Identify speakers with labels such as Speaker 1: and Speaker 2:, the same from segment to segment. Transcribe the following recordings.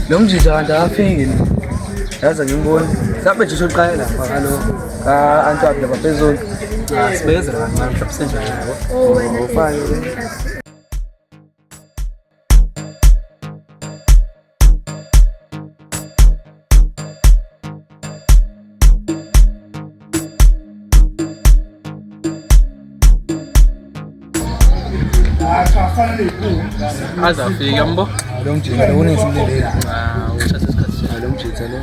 Speaker 1: Lo mjita kanti akafiki ni. Yazi ngimbona. Mhlawumbe nje usoqale lapha kalo ka-Antwerp lapha phezulu.
Speaker 2: Ah, sibekezela kancane mhlawumbe senjalo yabo.
Speaker 1: Oh, fine.
Speaker 2: Aze afike mbo.
Speaker 1: Lo mjita lo unesimleleli.
Speaker 2: Ah, uthatha isikhathi.
Speaker 1: Lo mjita lo.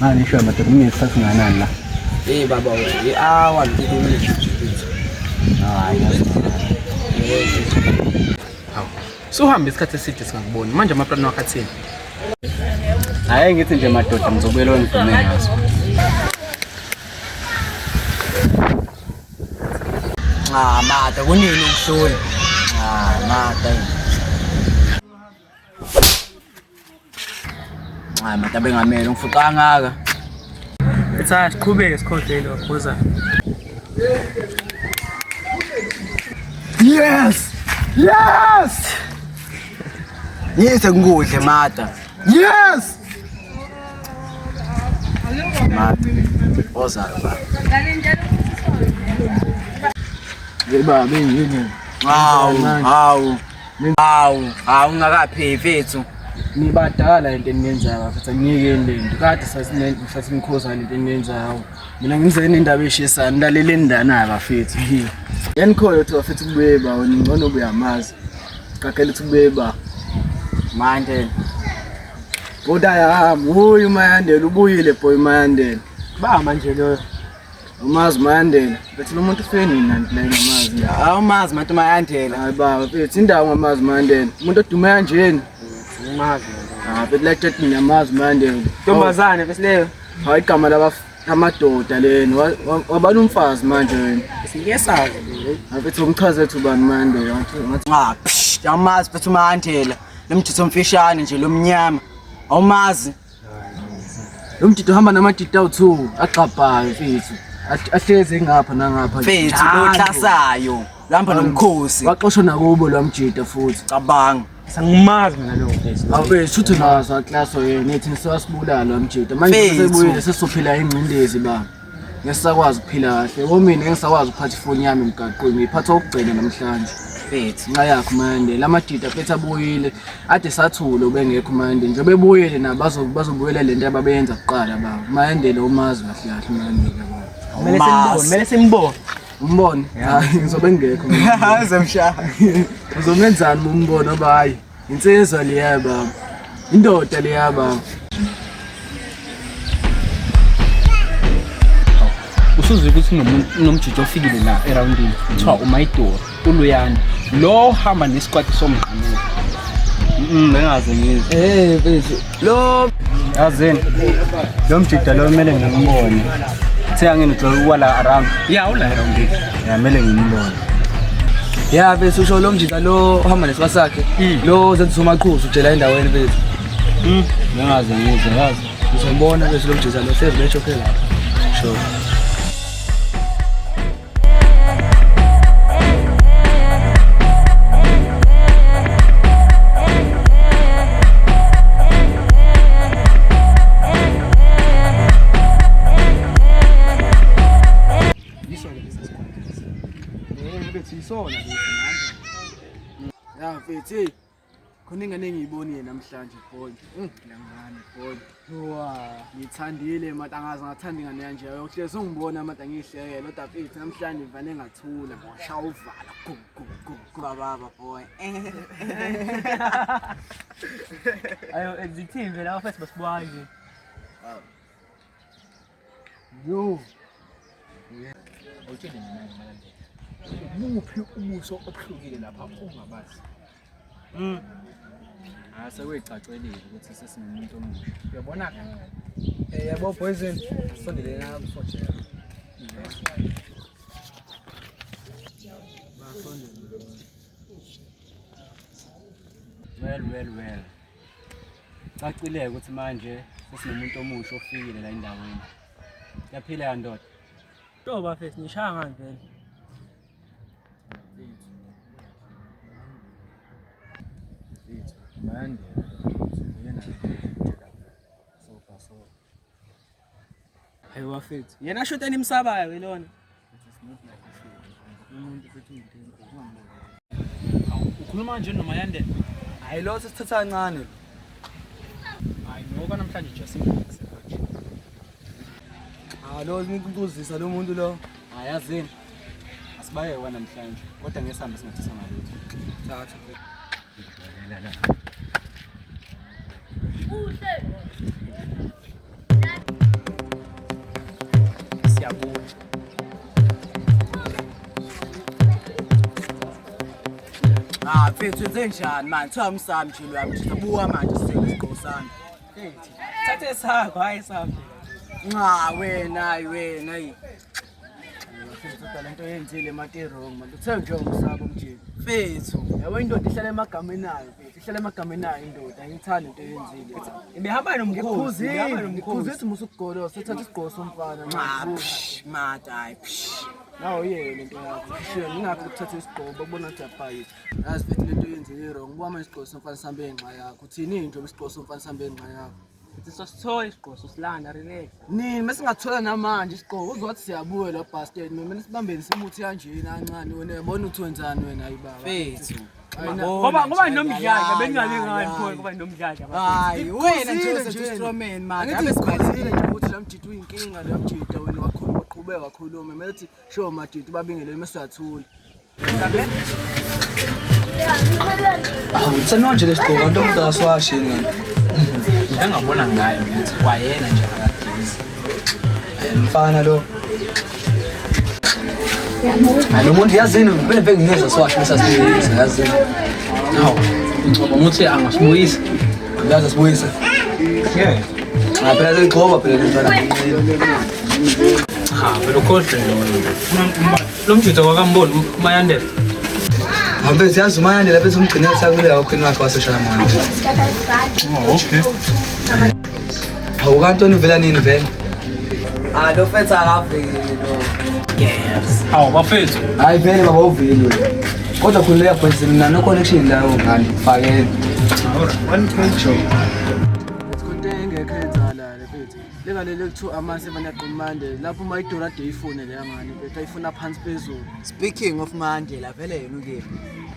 Speaker 3: Manje isho madoda kunesikhathi singanani la?
Speaker 1: Eh baba i-hour no-30 minutes.
Speaker 3: Hayi.
Speaker 2: Hawu. Suhambe isikhathi eside singakuboni. Manje amaplani wakho athini?
Speaker 3: Hayi ngithi nje madoda ngizobuyela engivume ngaso.
Speaker 1: Ah, mata kunini ukuhlula? Ah, mata. Ah, mata bengamele ngifuqa kangaka.
Speaker 2: Etha siqhubeke sikhohlwe lokho kuza.
Speaker 1: Yes! Yes! Yise ngikudle mata. Yes! Mata. Oza ba.
Speaker 3: Yeba bengini.
Speaker 1: Hawu, hawu. Hawu, hawu ungakaphi mfethu.
Speaker 3: Nibadala into eniyenzayo bafethu angiyekeni le nto. Kade sasimkhoza lento eniyenzayo. Mina ngize nendaba eshisayo nilaleleni ndana bafethu. Yanikhoyo ukuthi bafethu kubuye ba wena ngcono ubuyamazi. Qagela ukuthi kubuye ba.
Speaker 1: Manje
Speaker 3: Buda yami, uyu Mayandela ubuyile boy Mayandela.
Speaker 2: Ba manje lo.
Speaker 3: Umazi Mayandela. Bethi lo muntu ufike nini nanti la ngamazi.
Speaker 1: awumazi manje Mayandela.
Speaker 3: Hayi baba, mfethu indawo ngamazi Mayandela. Umuntu odume kanjeni?
Speaker 2: Ngimazi.
Speaker 3: Ah, bethi la tshela mina ngamazi Mayandela.
Speaker 2: Ntombazane bese leyo.
Speaker 3: Hayi igama laba amadoda leni. Wabala umfazi manje wena.
Speaker 2: Singesazi.
Speaker 3: Mfethu umchaze ethi ubani Mayandela. Ngathi
Speaker 1: Ah, psh, awumazi mfethu Mayandela. Lo mjitho omfishane nje lomnyama. Awumazi.
Speaker 3: lo mjito uhamba namadida awu-2 agxabhayo mfethu. Ahlezi ngapha nangapha.
Speaker 1: Mfethu lo hlasayo. Lahamba nomkhosi.
Speaker 3: Waxoshwa nakubo lo mjita futhi.
Speaker 1: Cabanga.
Speaker 2: Sangimazi mina lo mfethu.
Speaker 3: Awufethu uthi nazo aklaso yena ethi sewasibulala mjita. Manje
Speaker 1: Mfethu.
Speaker 3: sesebuyile sesizophila ingcindezi baba. Ngesisakwazi ukuphila kahle. Womina ngisakwazi ukuphatha ifoni yami emgaqweni. Ngiyiphatha okugcina namhlanje.
Speaker 1: Mfethu.
Speaker 3: Nxa yakho Mayandela amajita mfethu abuyile. Ade sathule ubengekho Mayandela. Njengoba ebuyile nabo bazobuyela lento ababeyenza kuqala baba. Mayandela umazi kahle kahle Mayandela baba.
Speaker 2: Kumele simbone, kumele simbone.
Speaker 3: Umbone? Hayi ngizobe ngingekho.
Speaker 1: Azomshaya.
Speaker 3: Uzomenzani uma umbona ngoba hayi insizwa leya baba. Indoda leya baba.
Speaker 2: Usuzwe ukuthi unomuntu unomjiji ofikile la eroundini. Kuthiwa uMayidori, uLuyani. Lo hamba nesikwati somqhamulo.
Speaker 3: Bengaze ngizwe.
Speaker 1: Eh mfethu. Lo
Speaker 3: Yazini. Lo mjida lo kumele ngimbone. Uthe angini ujola la around.
Speaker 2: Ya ula eroundini.
Speaker 3: Ya kumele ngimbone.
Speaker 1: Ya mfethu usho lo mjita lo ohamba nesiba sakhe. Lo zenza umaqhuzu utshela endaweni mfethu.
Speaker 3: Bengaze ngizwe yazi.
Speaker 1: Uzombona mfethu lo mjita lo hlezi bejokhe lapha. Sure.
Speaker 3: Ya mfethu hey. Khona ingane engiyibonile namhlanje boy. Ngiyangane boy. Wa, ngithandile mata angazi ngathanda ingane kanje. Uhlezi ungibona mata ngihleke kodwa mfethu namhlanje ngivane ngathula ngashaya uvala go go go. go.
Speaker 1: Baba boy.
Speaker 2: Ayo executive la first basibuka nje.
Speaker 3: Yo.
Speaker 2: Awutshele mina ngimalandela. Ubuphi ubuso obuhlukile lapha ongabazi?
Speaker 3: Ah sekuyicacelile ukuthi sesinomuntu omusha.
Speaker 2: Uyabona?
Speaker 1: Eh yabo poison sondelena kufojela.
Speaker 3: Well well well. Cacile ukuthi manje sesinomuntu omusha ofikile la endaweni.
Speaker 4: Yaphila ya ndoda.
Speaker 5: To bafethu nishaya ngani vele? Hayi bafethu. Yena shota nimsabayo ke lona.
Speaker 2: Ukhuluma nje noma yandela?
Speaker 1: Hayi lo sesithatha kancane lo.
Speaker 2: Hayi noka namhlanje nje simfundise manje.
Speaker 1: Ah lo unkuzisa lo muntu lo.
Speaker 4: Hayi yazini. Asibaye wa namhlanje kodwa ngesambe singathisa ngalutho.
Speaker 1: Thatha.
Speaker 2: Siyabuya.
Speaker 3: Ah mfethu wenze njani manje? Thiwa umsami nje lo wami. Buka manje sisele isigqoko sami.
Speaker 5: Thathe sakho hayi sami.
Speaker 3: Nca wena hayi wena hayi. Mfethu kodwa lento yenzile mate wrong manje. Uthe nje umsaba umjini.
Speaker 5: Mfethu.
Speaker 3: Yabo indoda ihlala emagameni ayo mfethu. Ihlala emagameni ayo indoda. Angithandi into eyenzile.
Speaker 5: Ibihamba nomkhosi. Ibihamba
Speaker 3: Ngikhuzile,
Speaker 5: nomkhosi.
Speaker 3: ngikhuzile ukuthi musukugolosa, sethatha isigqoko somfana.
Speaker 5: Nca,
Speaker 3: mata hayi. Nawo yeke lento yakho. Sure, ngingakho ukuthatha isigqoko bakubona ukuthi uyabhayisa. Yazi mfethu lento yenzile wrong. Buka manje isigqoko somfana sihambe ngenxa yakho. Uthini nje isigqoko somfana sihambe ngenxa yakho?
Speaker 5: Mfethu sosithola isigqoko sosilanda relax.
Speaker 3: Nini mesingathola namanje isigqoko uzowathi siyabuya la bastard. Mina sibambeni simuthi kanjena kancane wena uyabona ukuthi wenzani wena hayi baba.
Speaker 5: Mfethu.
Speaker 3: Hayi na-
Speaker 5: Ngoba nomdladla bengingalingani pho ngoba nomdladla.
Speaker 3: Hayi wena nje usethu strawman manje. Angithi sikhulile nje ukuthi la mjidi uyinkinga la mjidi wena wakhuluma waqhubeka wakhuluma. Kumele uthi sho majidi babingelele mase uyathula.
Speaker 1: Awu tsena nje lesigqoko kanti umuntu akasiwashi yini kanti.
Speaker 2: Engabona ngayo ukuthi kwayena nje akagezi.
Speaker 1: Mfana lo. Hayi lo muntu yazini vele bengineza siwashi bese asibuyisa yazini.
Speaker 2: Hawu, ngicabanga ukuthi angasibuyisa.
Speaker 1: Yazi asibuyise.
Speaker 2: Yeah.
Speaker 1: Ah phela seyigxoba phela le mfana.
Speaker 2: Cha, phela ukhohlwe loyo. Lo mjutho kwakamboni umayandela.
Speaker 1: Mfethu yazi umayandela bese umgcine sakulela kakhulu wakhe waseshalamane.
Speaker 2: Oh, okay.
Speaker 1: Hawu kanti uvela nini vele? Ah lo mfethu akaveli lo.
Speaker 2: Yes. Hawu bafethu.
Speaker 1: Hayi vele baba uveli wena. Kodwa khululeka boys mina no connection la ngani fakele.
Speaker 2: One picture.
Speaker 3: Sikhonto engekho eyenzakalayo mfethu. Lengalele kuthiwa amase banaqomande lapho uma idora ade ifune leya ngane mfethu ayifuna phansi phezulu.
Speaker 4: Speaking of Mandela vele yena ukephi?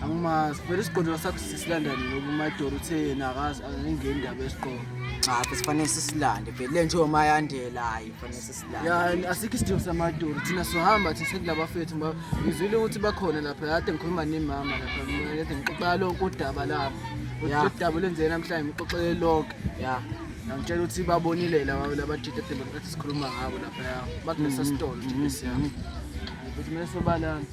Speaker 3: Angimazi vele isigodlo sakho sisilandani ngoba uma idora uthe yena akazi angingeni indaba yesigqoko.
Speaker 4: Cha sifanele sisilande vele le nje uMayandela hayi fanele sisilande.
Speaker 3: Ya asikho isidingo samadoro thina sohamba thina sekulaba fethu ngoba ngizwile ukuthi bakhona lapha kade ngikhuluma nemama lapha mina kade ngixoxa lonke udaba labo.
Speaker 4: Ya.
Speaker 3: Udaba lwenzeke namhlanje ngixoxele lonke.
Speaker 4: Ya.
Speaker 3: Ngangitshela ukuthi babonile laba labajita kade kade sikhuluma ngabo lapha ya. Bakulesa sitolo nje lesiya. Futhi kumele sobalana.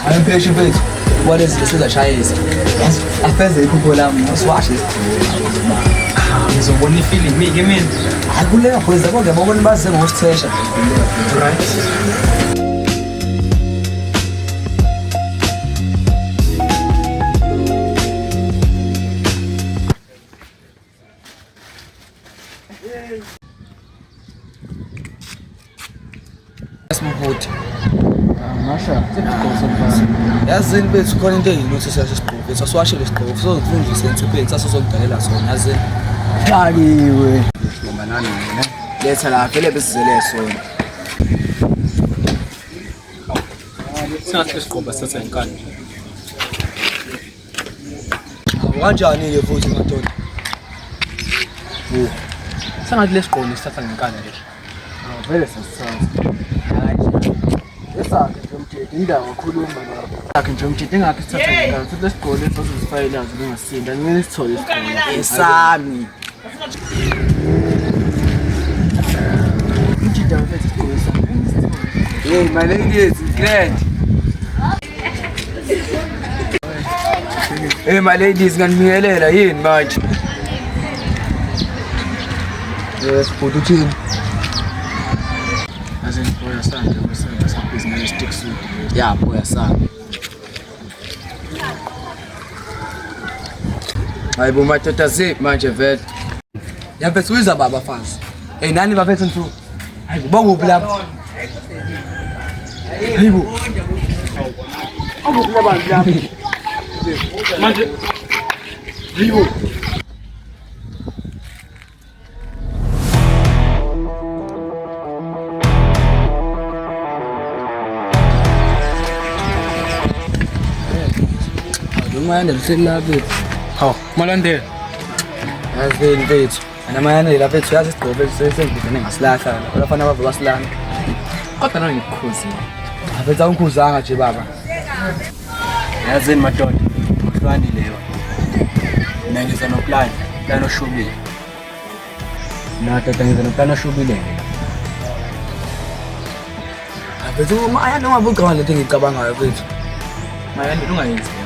Speaker 1: Hayi mpheshu mfethu. Walezi sizashayisa. Yazi afeze iphupho lami siwashe isigqoko.
Speaker 2: Ngizobona ifilimu ke mina.
Speaker 1: Hayi kuleka boys yabo ngiyabona baze ngosithesha.
Speaker 2: Right.
Speaker 1: Simhuthi.
Speaker 3: Ngasha isigqoko somfana.
Speaker 1: Yazini bethu khona into engiyinothisa sesigqoko. Bethu asiwashe lesigqoko sizofundisa ensipheni sasozongidalela sona yazini.
Speaker 4: Xakiwe.
Speaker 1: Noma nani ne?
Speaker 4: Letha la vele besizele sona.
Speaker 2: Singathi isigqoba sithatha inkani.
Speaker 1: Hawu kanjani ke futhi madoda?
Speaker 2: Sengathi lesigqoko sithatha ngenkani nje.
Speaker 3: Vele sasithatha. Esakhe nje umjidi indawo akhuluma lapho. Sakhe nje umjidi ingakho sithatha ngenkani. Futhi lesigqoko lesi azozifayela zingasinda. Ngeke sithole isigqoko.
Speaker 4: Esami.
Speaker 3: Umjidi mfethu isigqoko sakhe.
Speaker 1: Hey my ladies, grand. Hey my ladies, nganibingelela yini manje? Yes, bhuti uthini?
Speaker 3: Yazi
Speaker 4: Boya sande, sande sabhizi ngale stick suit.
Speaker 3: Ya boya sande.
Speaker 1: Hayi bo madoda ziphi manje vele. Ya mfethu uyiza baba fazi. Hey nani bafethu mfu. Hayi bo bakuphi lapho? Hayi bo.
Speaker 2: Manje
Speaker 1: Hayi bo. Umayandela uselapha.
Speaker 2: hawu malandela.
Speaker 1: Yazi mfethu. Anamayandela mfethu yazi isigqoko mfethu sesengidene ngasilahla. Abafana bavo basilana.
Speaker 4: Kodwa nawe ngikukhuzile.
Speaker 1: Mfethu awungikhuzanga nje baba.
Speaker 4: Yazini madoda, uhlwani leyo. Mina ngiza noplan, plan oshubile. Na tata ngiza noplan oshubile mina.
Speaker 1: Mfethu umayandela ungabe ucabanga lento engiyicabangayo mfethu.
Speaker 4: Mayandela ungayenzi leyo.